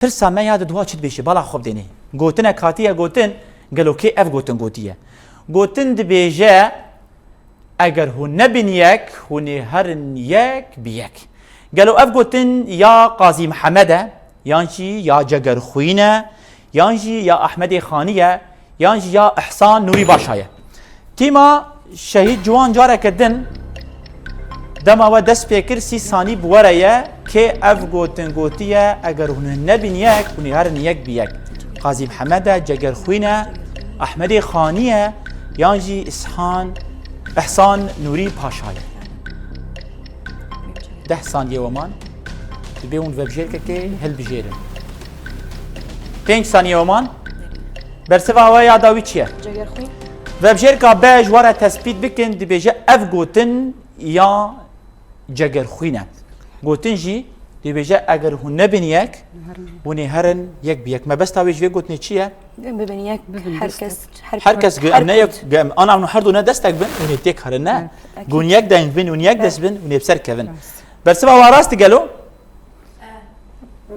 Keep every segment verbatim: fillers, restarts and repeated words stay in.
Pirsa me ya di duha çi dibêje? Bala xwe bidênê. Gotinek hatiye gotin, gelo kê ev gotin gotiye? Gotin dibêje, eger hûn nebin yek, hûn ê herin yek bi yek. Gelo ev gotin ya Qazî Mihemed e, yan jî ya Cegerxwîn e, yan jî ya Ehmedê Xanî ye, yan jî ya Îhsan Nûrî Başa ye? Tîma Şehîd Ciwan careke din dema we dest pê kir, sî sanî bi we re ye, kê ev gotin gotiye, eger hûn nebin yek, hûn ê herin yek bi yek. Qazî Mihemed e, Cegerxwîn e, Ehmedê Xanî ye, yan jî Îshan, Îhsan Nûrî Paşa ye? Deh saniyê we man. Dibê hûn vebijêrkekê hilbijêrin. Pênc saniyê we man. Bersiva we ya dawî çi ye? Cegerxwîn. Vebijêrka B ji we re tespît bikin, dibêje ev gotin ya Cegerxwîn e. Gotin jî dibêje eger hûn nebin yek, hûn ê herin yek bi yek. Mebesta wê ji vê gotinê çi ye? Bibin yek. Bibin, her dest kes, her Her kes, her ne yek, ana hûn her du ne destek bin, hûn ê têk herin, ne? Evet, ekîd. Hûn yek deng bin, hûn yek dest bin, hûn ê bi ser kevin. Rast. Bersiva wa rast gelo?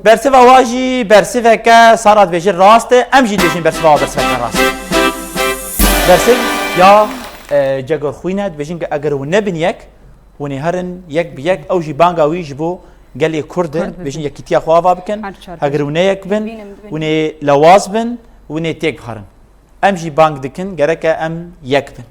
Bersiva wa jî bersiveke, Sara dibêje rast e, em jî dibêjin bersiva wa bersiveke rast. Bersiv ya, e, Cegerxwîn e, dibêjin ke eger hûn nebin yek, hûn ê herin yek bi yek, ew jî banga wî ji bo gelê Kurd e, Kurd dibêjin bibin. Yekîtiya xwe ava bikin. Her çar Heger hûn ne yek bin, bibînin, bibînin. Hûn ê lewaz bin, hûn ê têk biherin. Em jî bang dikin, gereke em yek bin.